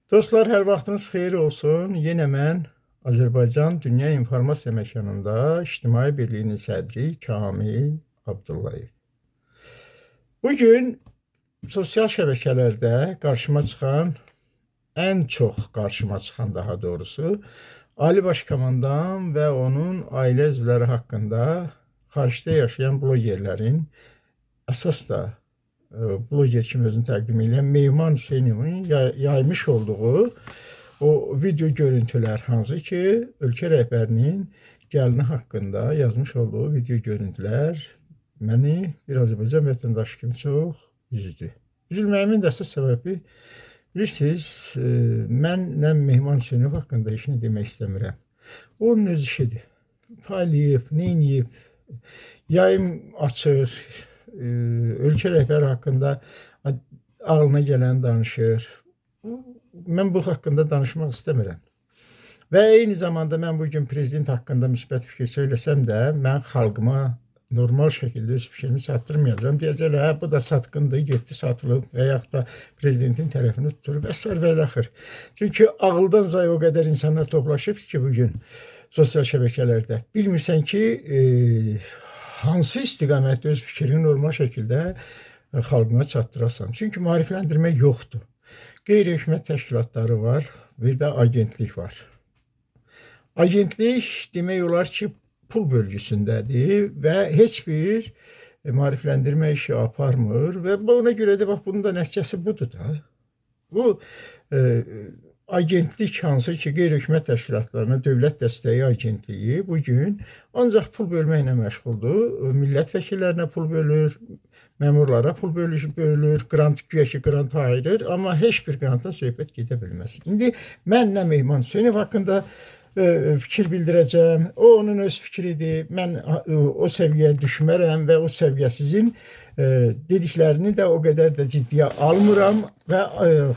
Dostlar, hər vaxtınız xeyir olsun. Yenə mən Azərbaycan Dünya İnformasiya Məkanında İctimai Birliyinin sədri Kamil Abdullayev. Bugün sosial şəbəkələrdə qarşıma çıxan, ən çox qarşıma çıxan daha doğrusu, Ali Baş Komandan və onun ailə üzvləri haqqında xaricdə yaşayan blogerlərin, əsas da bloger kimi özünü təqdim edən Mehman Hüseynovun yaymış olduğu o video görüntülər, hansı ki, ölkə rəhbərinin gəlini haqqında yazmış olduğu video görüntülər məni bir Azərbaycan vətəndaşı kimi çox üzdü. Üzülməyimin də əsas səbəbi, bilirsiniz, mən nə Mehman Hüseynov haqqında heç nə demək istəmirəm. Onun öz işidir. Paylayıb, neyniyib, yayım açır, ölkə rəhbəri haqqında ağlına gələni danışır. Mən bu haqqında danışmaq istəmirəm. Və eyni zamanda mən bugün prezident haqqında müsbət fikir söyləsəm də, mən xalqıma normal şəkildə öz fikrimi çatdırmayacağam. Deyəcəklər, hə, bu da satqındır, getdi, satılıb və yaxud da prezidentin tərəfini tutur və sair və ilaxır. Çünki ağıldan zay o qədər insanlar toplaşıb ki, bugün sosial şəbəkələrdə. Bilmirsən ki, hansı istiqamətdə öz fikrini normal şəkildə xalqına çatdırasan. Çünki maarifləndirmə yoxdur. Qeyri-hökumət təşkilatları var, bir də agentlik var. Agentlik demək olar ki, pul bölgüsündədir və heç bir maarifləndirmə işi aparmır və ona görə də bax bunun da nəticəsi budur da. Bu agentlik hansı ki, qeyri-hökumət təşkilatlarına dövlət dəstəyi agentliyi bu gün ancaq pul bölməklə məşğuldur. Millət vəkillərinə pul bölür, məmurlara pul bölür, qrant, güya ki, qrant ayırır, amma heç bir qrantdan söhbət gedə bilməz. İndi mən nə Mehman Hüseynov haqqında fikir bildirəcəm. O onun öz fikridir. Mən o səviyyəyə düşmərəm və o səviyyəsizin dediklərini də o qədər də ciddiyə almıram və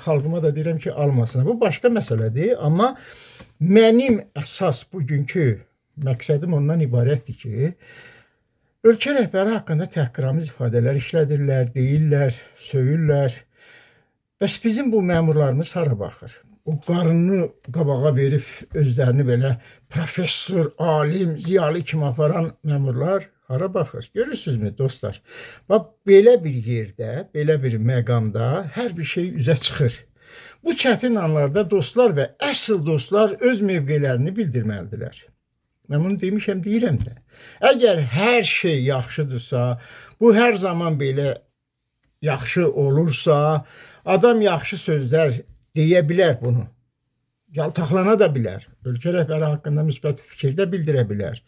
xalqıma da deyirəm ki, almasın. Bu başqa məsələdir, amma mənim əsas bugünkü məqsədim ondan ibarətdir ki, ölkə rəhbəri haqqında təhqiramiz ifadələr işlədirlər, deyirlər, söyürlər. Bəs bizim bu məmurlarımız hara baxır? O qarnını qabağa verib özlərini belə professor, alim, ziyalı kimi aparan məmurlar hara baxır? Görürsünüzmü dostlar? Bax, belə bir yerdə, belə bir məqamda hər bir şey üzə çıxır. Bu çətin anlarda dostlar və əsl dostlar öz mövqelərini bildirməlidirlər. Mən bunu demişəm, deyirəm də. Əgər hər şey yaxşıdırsa, bu hər zaman belə yaxşı olursa, adam yaxşı sözlər deyə bilər bunu. Yaltaqlana da bilər. Ölkə rəhbəri haqqında müsbət fikir də bildirə bilər.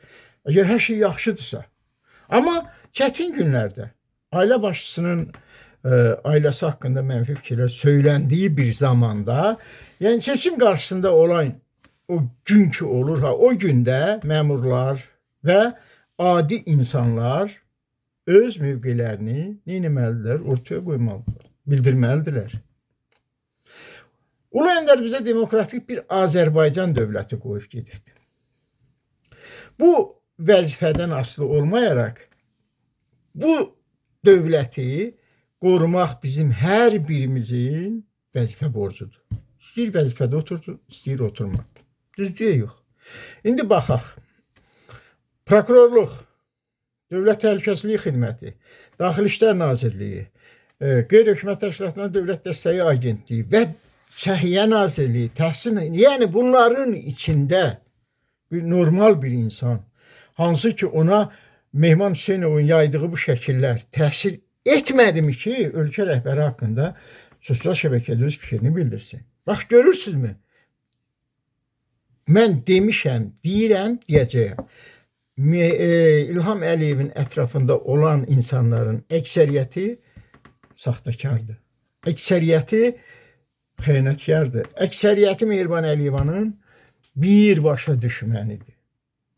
Əgər hər şey yaxşıdırsa. Amma çətin günlərdə ailə başçısının ailəsi haqqında mənfi fikirlər söyləndiyi bir zamanda, yəni seçim qarşısında olan o gün ki olur, ha, o gündə məmurlar və adi insanlar öz mövqelərini nə etməlidirlər? Ortaya qoymalıdırlar, bildirməlidirlər. Ulu Öndər bizə demokratik bir Azərbaycan dövləti qoyub gedibdi. Bu vəzifədən asılı olmayaraq bu dövləti qorumaq bizim hər birimizin vəzifə borcudur. İstəyir vəzifədə oturdu, istəyir oturma. Düz deyə yox. İndi baxaq. Prokurorluq, Dövlət Təhlükəsizliyi Xidməti, Daxili İşlər Nazirliyi, Qeyri-hökumət təşkilatlarına Dövlət Dəstəyi Agentliyi və Səhiyyə Nazirliyi, Təhsil, yəni bunların içində bir normal bir insan, hansı ki ona Mehman Hüseynovun yaydığı bu şəkillər təsir etmədimi ki, ölkə rəhbəri haqqında sosial şəbəkədə öz fikrini bildirsin. Bax, görürsünüzmü? Mən demişəm, deyirəm, deyəcəyəm. İlham Əliyevin ətrafında olan insanların əksəriyyəti saxtakardır. Əksəriyyəti xəyanətkardır. Əksəriyyəti Mehriban Əliyevanın birbaşa düşmənidir.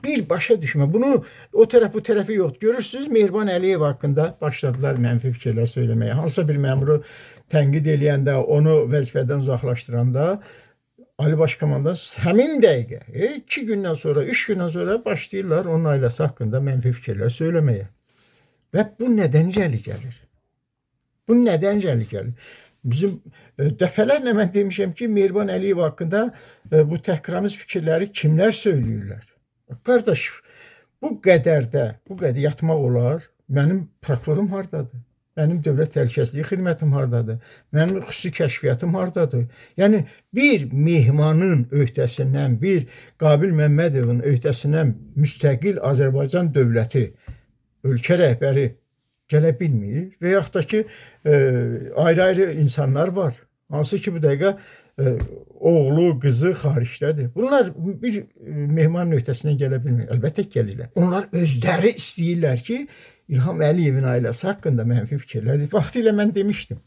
Birbaşa düşmən. Bunu o tərəf bu tərəfi yoxdur. Görürsünüz, Mehriban Əliyev haqqında başladılar mənfi fikirlər söyləməyə. Hansısa bir məmuru tənqid eləyəndə, onu vəzifədən uzaqlaşdıranda Ali Baş Komandan həmin dəqiqə, 2 gündən sonra, 3 gündən sonra başlayırlar onun ailəsi haqqında mənfi fikirlər söyləməyə. Və bu nədən irəli gəlir? Bu nədən irəli gəlir? Bizim dəfələrlə mən demişəm ki, Mehriban Əliyeva haqqında bu təhqiramiz fikirləri kimlər söyləyirlər? Qardaş, bu qədər də, bu qədər yatmaq olar. Mənim prokurorum hardadır? Mənim dövlət təhlükəsizliyi xidmətim hardadır? Mənim xüsusi kəşfiyyatım hardadır? Yəni bir mehmanın öhdəsindən, bir Qabil Məmmədovun öhdəsindən müstəqil Azərbaycan dövləti, ölkə rəhbəri gələ bilmir və yaxud da ki, ayrı-ayrı insanlar var. Hansı ki bu dəqiqə oğlu, qızı xaricdədir. Bunlar bir mehmanın öhdəsindən gələ bilmir. Əlbəttə ki, gəlirlər. Onlar özləri istəyirlər ki, İlham Əliyevin ailəsi haqqında mənfi fikirlərdir. Vaxtilə mən demişdim.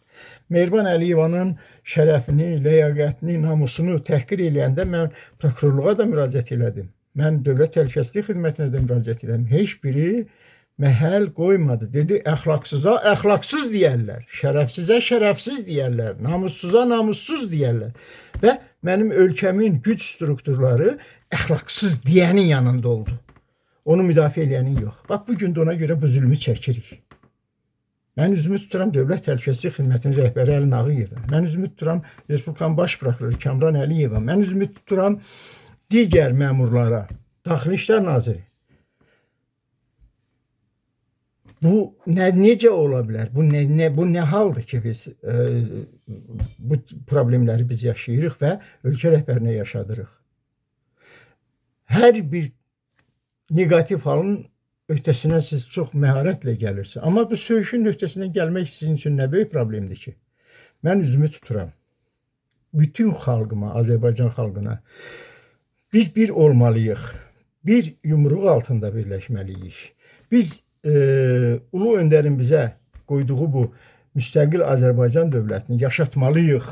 Mehriban Əliyevanın şərəfini, ləyaqətini, namusunu təhqir eləyəndə mən prokurorluğa da müraciət elədim. Mən Dövlət Təhlükəsizlik Xidmətinə də müraciət elədim. Heç biri məhəl qoymadı. Dedi, əxlaqsıza əxlaqsız deyərlər, şərəfsizə şərəfsiz deyərlər, namussuza namussuz deyərlər. Və mənim ölkəmin güc strukturları əxlaqsız deyənin yanında oldu. Onu müdafiə eləyənin yox. Bax, bu gün də ona görə bu zülmü çəkirik. Mən üzümü tuturam Dövlət Təhlükəsizlik Xidmətinin rəhbəri Əli Nağıyeva. Mən üzümü tuturam Respublikanın baş prokuroru Kamran Əliyeva. Mən üzümü tuturam digər məmurlara, Daxili İşlər Naziri. Bu nə, necə ola bilər? Bu nə haldır ki, biz bu problemləri biz yaşayırıq və ölkə rəhbərinə yaşadırıq. Hər bir neqativ halın öhdəsindən siz çox məharətlə gəlirsiniz. Amma bu söyüşün öhdəsindən gəlmək sizin üçün nə böyük problemdir ki? Mən üzümü tuturam. Bütün xalqıma, Azərbaycan xalqına biz bir olmalıyıq. Bir yumruq altında birləşməliyik. Biz Ulu Öndərin bizə qoyduğu bu müstəqil Azərbaycan dövlətini yaşatmalıyıq.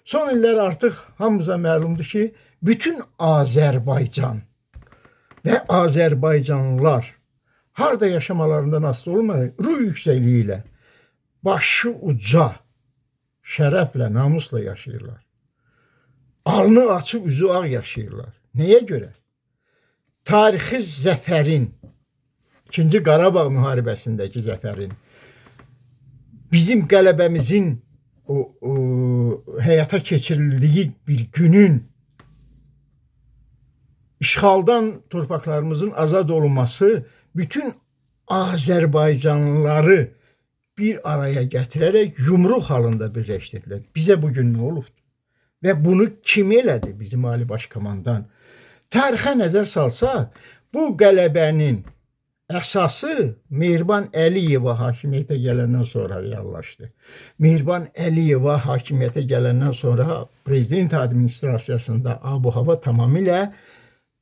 Son illər artıq hamımıza məlumdur ki, bütün Azərbaycan və Azərbaycanlılar harda yaşamalarından asılı olmayaraq ruh yüksəkliyi ilə, başı uca, şərəflə, namusla yaşayırlar. Alnı açıq, üzü ağ yaşayırlar. Nəyə görə? Tarixi zəfərin, İkinci Qarabağ müharibəsindəki zəfərin, bizim qələbəmizin o həyata keçirildiyi bir günün, işğaldan torpaqlarımızın azad olunması bütün Azərbaycanlıları bir araya gətirərək yumruq halında birləşdirdilər. Bizə bugün nə olubdur? Və bunu kim elədi? Bizim Ali Baş Komandan. Tarixə nəzər salsaq, bu qələbənin əsası Mehriban Əliyeva hakimiyyətə gələndən sonra reallaşdı. Mehriban Əliyeva hakimiyyətə gələndən sonra prezident administrasiyasında ab-hava tamamilə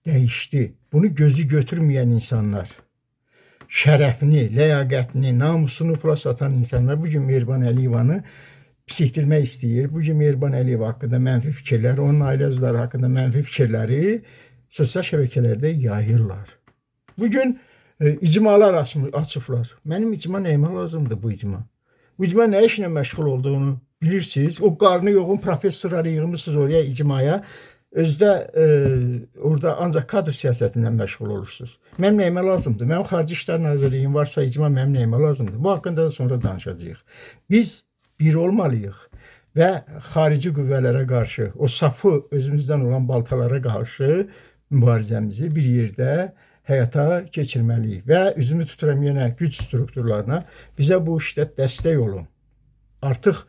dəyişdi. Bunu gözü götürməyən insanlar, şərəfini, ləyaqətini, namusunu pula satan insanlar bugün Mehriban Əliyevanı pislikdirmək istəyir. Bugün Mehriban Əliyeva haqqında mənfi fikirlər, onun ailə üzvləri haqqında mənfi fikirləri sosial şəbəkələrdə yayırlar. Bugün icmalar açıblar. Mənim icma nəyimə lazımdır bu icma? Bu icma nə işlə məşğul olduğunu bilirsiniz. O qarnı yoğun professorları yığmışsınız oraya icmaya. Özdə orada ancaq kadr siyasətindən məşğul olursunuz. Mənim nəyimə lazımdır? Mənim Xarici İşlər Nazirliyim varsa icma mənim nəyimə lazımdır? Bu haqqında da sonra danışacağıq. Biz bir olmalıyıq və xarici qüvvələrə qarşı, o safı özümüzdən olan baltalara qarşı mübarizəmizi bir yerdə həyata keçirməliyik. Və üzümü tuturam yenə güc strukturlarına, bizə bu işdə dəstək olun. Artıq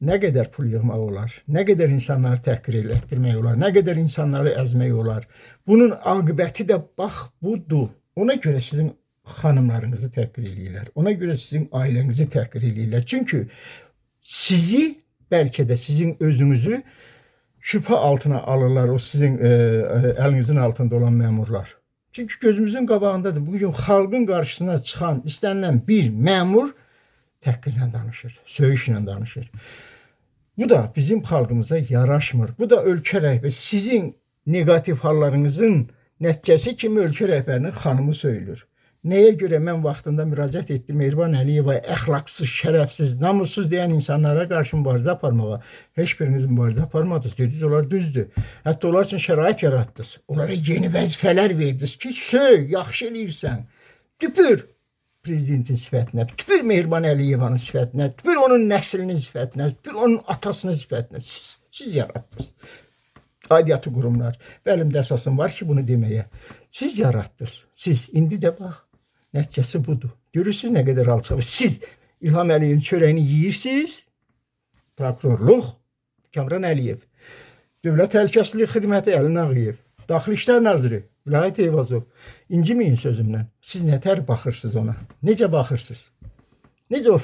nə qədər pul yığmaq olar, nə qədər insanları təhqir elətdirmək olar, nə qədər insanları əzmək olar. Bunun aqibəti də bax budur. Ona görə sizin xanımlarınızı təhqir eləyirlər. Ona görə sizin ailənizi təhqir eləyirlər. Çünki sizi, bəlkə də sizin özünüzü şübhə altına alırlar o sizin əlinizin altında olan məmurlar. Çünki gözümüzün qabağındadır. Bugün xalqın qarşısına çıxan, istənilən bir məmur təhqirlə danışır, söyüşlə danışır. Bu da bizim xalqımıza yaraşmır. Bu da ölkə rəhbəri, sizin neqativ hallarınızın nəticəsi kimi ölkə rəhbərinin xanımı söyülür. Nəyə görə mən vaxtında müraciət etdim Mehriban Əliyeva əxlaqsız, şərəfsiz, namussuz deyən insanlara qarşı mübarizə aparmağa? Heç biriniz mübarizə aparmadınız. Dediniz, onlar düzdür. Hətta onlar üçün şərait yaratdınız. Onlara yeni vəzifələr verdiniz ki, söy, yaxşı eləyirsən. Tüpür. prezidentin sifətinə, tüpür Mehriban Əliyevanın sifətinə, tüpür onun nəslinin sifətinə, tüpür onun atasının sifətinə. Siz yaratdınız. Aidiyyatı qurumlar. Və əlimdə əsasım var ki, bunu deməyə. Siz yaratdınız. Siz. İndi də bax, nəticəsi budur. Görürsünüz nə qədər alçaq. Siz İlham Əliyevin çörəyini yeyirsiniz. Prokurorluq Kamran Əliyev. Dövlət Təhlükəsizlik Xidməti Əli Nağıyev. Daxili İşlər Naziri Vilayət Eyvazov. İnciməyin sözümdən. Siz nətər baxırsınız ona? Necə baxırsınız? Necə o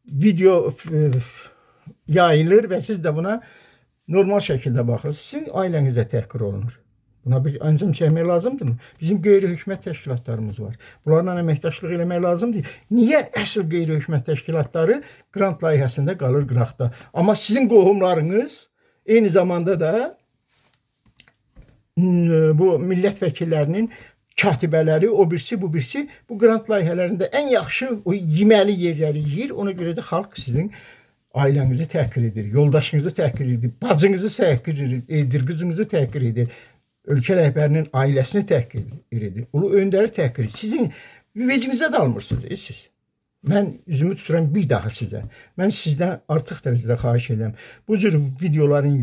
video yayılır və siz də buna normal şəkildə baxırsınız. Sizin ailənizdə təhqir olunur. Buna bir ancam çəkmək lazımdırmı? Bizim qeyri-hökumət təşkilatlarımız var. Bunlarla əməkdaşlıq eləmək lazımdır. Niyə əsl qeyri-hökumət təşkilatları qrant layihəsində qalır qıraqda? Amma sizin qohumlarınız eyni zamanda da bu millət vəkillərinin katibələri, o birisi, bu birisi bu qrant layihələrində ən yaxşı o yeməli yerləri yeyir. Ona görə də xalq sizin ailənizi təhqir edir, yoldaşınızı təhqir edir, bacınızı təhqir edir, qızınızı təhqir edir, ölkə rəhbərinin ailəsini təhqir edir, ulu öndəri təhqir edir. Sizin vecinizə də almırsınız siz. Mən üzümü tuturam bir daha sizə. Mən sizdən artıq dərəcədə xahiş edirəm. Bu cür videoların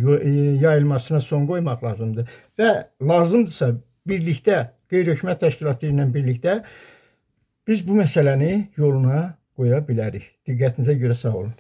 yayılmasına son qoymaq lazımdır və lazımdırsa birlikdə qeyri-hökumət təşkilatları ilə birlikdə biz bu məsələni yoluna qoya bilərik. Diqqətinizə görə sağ olun.